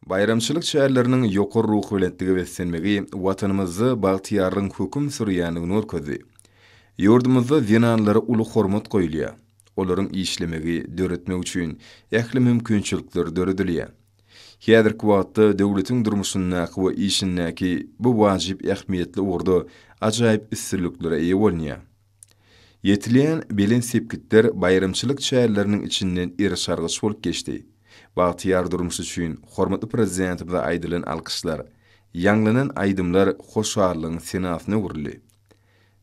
Baýramçylyk çäreleriniň ýokary ruhubelentlige beslenmegi Watanymyzda bagtyýarlygyň höküm sürýändigini görkezdi. Ýurdumyzda zenanlara uly hormat goýulýar. Olaryň işlemegi, döretmegi üçin ähli mümkinçilikler döredilýär. Häzirki wagtda döwletiň durmuşyndaky we işindäki bu wajyp ähmiýetli ugurda ajaýyp üstünliklere eýe bolunýar. Ýetilýän belent sepgitler baýramçylyk çäreleriniň içinden eriş-argaç bolup geçdi. Bagtyýar durmuş üçin hormatly Prezidentimize aýdylan alkyşlar, ýaňlanan aýdymlar hoşallygyň senasyna öwrüldi.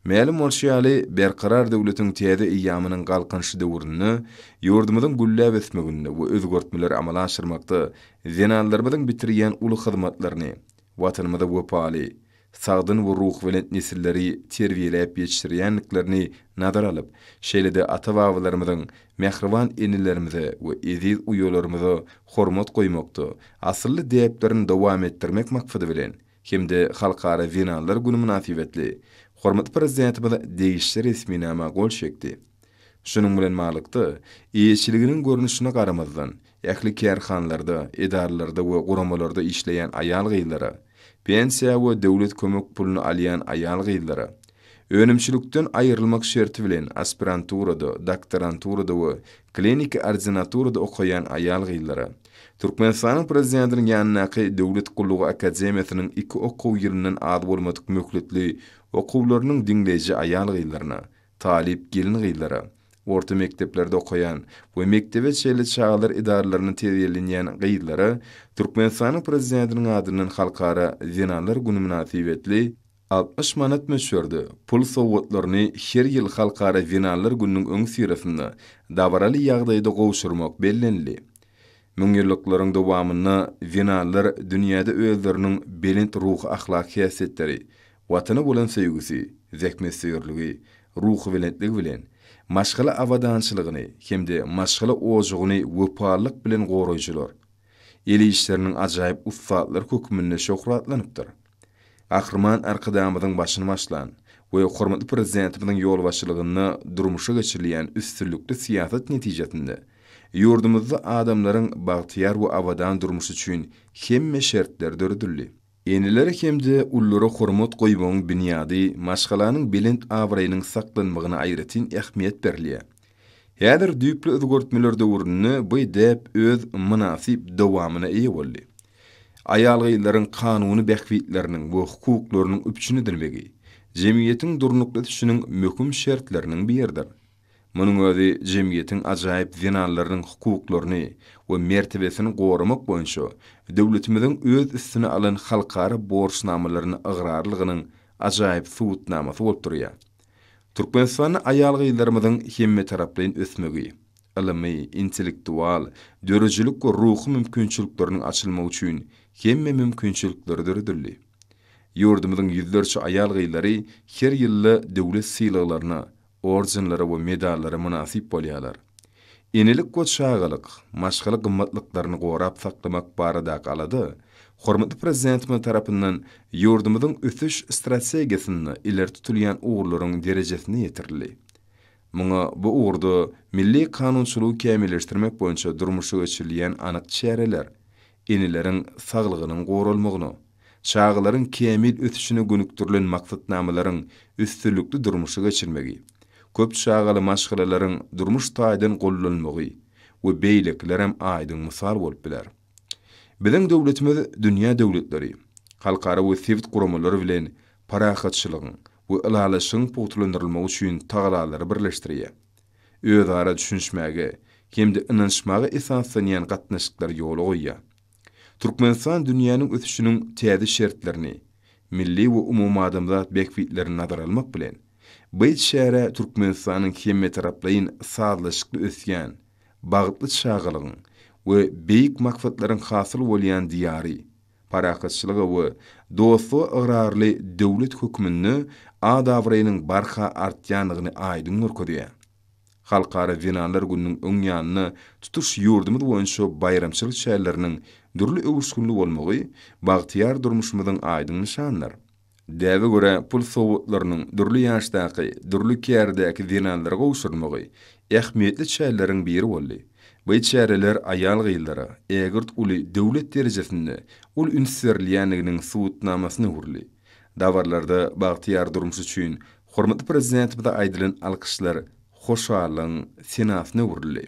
Mälim bolşy ýaly, Berkarar döwletiň täze eýýamynyň Galkynyşy döwründe ýurdumyzyň gülläp ösmeginde we özgertmeleri amala aşyrmakda zenanlarymyzyň bitirýän uly hyzmatlaryny, Watanymyza wepaly, sagdyn we ruhubelent nesilleri terbiýeläp ýetişdirýändiklerini nazara alyp, şeýle-de ata-babalarymyzyň mähriban enelerimize we eziz uýalarymyza hormat goýmakda asylly däplerini dowam etdirmek maksady bilen hem-de Halkara zenanlar güni mynasybetli hormatly Prezidentimiz degişli resminama gol çekdi. Şunuň bilen baglylykda, eýeçiliginiň görnüşine garamazdan, ähli kärhanalarda, edaralarda we guramalarda işleýän aýal-gyzlara, pensiýa we döwlet kömek puluny alýan aýal-gyzlara, önümçilikden aýrylmak şerti bilen aspiranturada, doktoranturada we kliniki ordinaturada okaýan aýal-gyzlara, Türkmenistanyň Prezidentiniň ýanyndaky Döwlet gullugy akademiýasynyň iki okuw ýylyndan az bolmadyk möhletli okuwlarynyň diňleýji aýal-gyzlaryna, talyp gelin-gyzlara, orta mekdeplerde okaýan we mekdebe çenli çagalar edaralarynda terbiýelenýän gyzlara Türkmenistanyň Prezidentiniň adyndan Halkara zenanlar güni mynasybetli 60 manat möçberde pul sowgatlaryny her ýyl Halkara zenanlar gününiň öňüsyrasynda dabaraly ýagdaýda gowşurmak bellenildi. Müňýyllyklaryň dowamynda zenanlar dünýäde özleriniň belent ruhy-ahlak häsiýetleri, Watana bolan söýgüsi, zähmetsöýerligi, ruhubelentligi bilen, maşgala abadançylygyny hem-de maşgala ojagyny wepalylyk bilen goraýjylar, el işleriniň ajaýyp ussatlary hökmünde şöhratlanypdyr. Gahryman Arkadagymyzyň başyny başlan we hormatly Prezidentimiziň ýolbaşçylygynda durmuşa geçirilýän üstünlikli syýasat netijesinde ýurdumyzda adamlaryň bagtyýar we abadan durmuşy üçin hemme şertler döredildi. Enelere hem-de ululara hormat goýmagyň binýady maşgalanyň belent abraýynyň saklanmagyna aýratyn ähmiýet berilýär. Häzir düýpli özgertmeler döwründe bu däp öz mynasyp dowamyna eýe boldy. Aýal-gyzlaryň kanuny bähbitleriniň we hukuklarynyň üpjün edilmegi jemgyýetiň durnukly ösüşiniň möhüm şertleriniň biridir. Munuň özi jemgyýetiň ajaýyp zenanlarynyň hukuklaryny we mertebesini goramak boýunça döwletimiziň öz üstüne alan halkara borçnamalaryna ygrarlygynyň ajaýyp subutnamasy bolup durýar. Türkmenistanda aýal-gyzlarymyzyň hemmetaraplaýyn ösmegi, ylymy, intellektual, döredijilik we ruhy mümkinçilikleriniň açylmagy üçin hemme mümkinçilikler döredildi. Ýurdumyzyň ýüzlerçe aýal-gyzlary her ýylda döwlet sylaglaryna, ordenlere we medallara mynasyp bolýarlar. Enelik we çagalyk, maşgala gymmatlyklaryny gorap saklamak baradaky alada hormatly Prezidentimiz tarapyndan ýurdumyzyň ösüş strategiýasynda ileri tutulýan ugurlaryň derejesine ýetirildi. Muňa bu ugurda milli kanunçylygy kämilleşdirmek boýunça durmuşa geçirilýän anyk çäreler, eneleriň saglygynyň goralmagyna, çagalaryň kämil ösüşine gönükdirilen maksatnamalaryň üstünlikli durmuşa geçirmegi, köp çagaly maşgalalaryň durmuş taýdan gollanmagy we beýlekilerem aýdyň mysal bolup biler. Biziň döwletimiz dünýä döwletleri, halkara we sebit guramalary bilen parahatçylygyň we ylalaşygyň pugtalandyrylmagy üçin tagallalary birleşdirýär. Özara düşünişmäge hem-de ynanyşmaga esaslanýan gatnaşyklary ýola goýýar. Türkmenistan dünýäniň ösüşiniň täze şertlerini, milli we umumadamzat bähbitlerini nazara almak bilen, bu çärä Türkmenistanyň hemmetaraplaýyn sazlaşykly ösýän, bagtly çagalygyň we beýik maksatlaryň hasyl bolýan Diýary, parahatçylyga we dostluga ygrarly döwlet hökmünde at-abraýynyň barha artýandygyny aýdyň görkezýär. Halkara zenanlar gününiň öň ýanynda tutuş ýurdumyz boýunça baýramçylyk çäreleriniň dürli öwüşginli bolmagy bagtyýar durmuşymyzyň aýdyň nyşanydyr. Däbe görä, pul sowgatlarynyň dürli ýaşdaky, dürli kärdäki zenanlara gowşurylmagy ähmiýetli çäreleriň biri boldy. Bu çäreler aýal-gyzlara ägirt uly döwlet derejesinde uly üns berilýändiginiň subutnamasyna öwrüldi. Dabaralarda bagtyýar durmuş üçin hormatly Prezidentimize aýdylan alkyşlar hoşallygyň senasyna öwrüldi.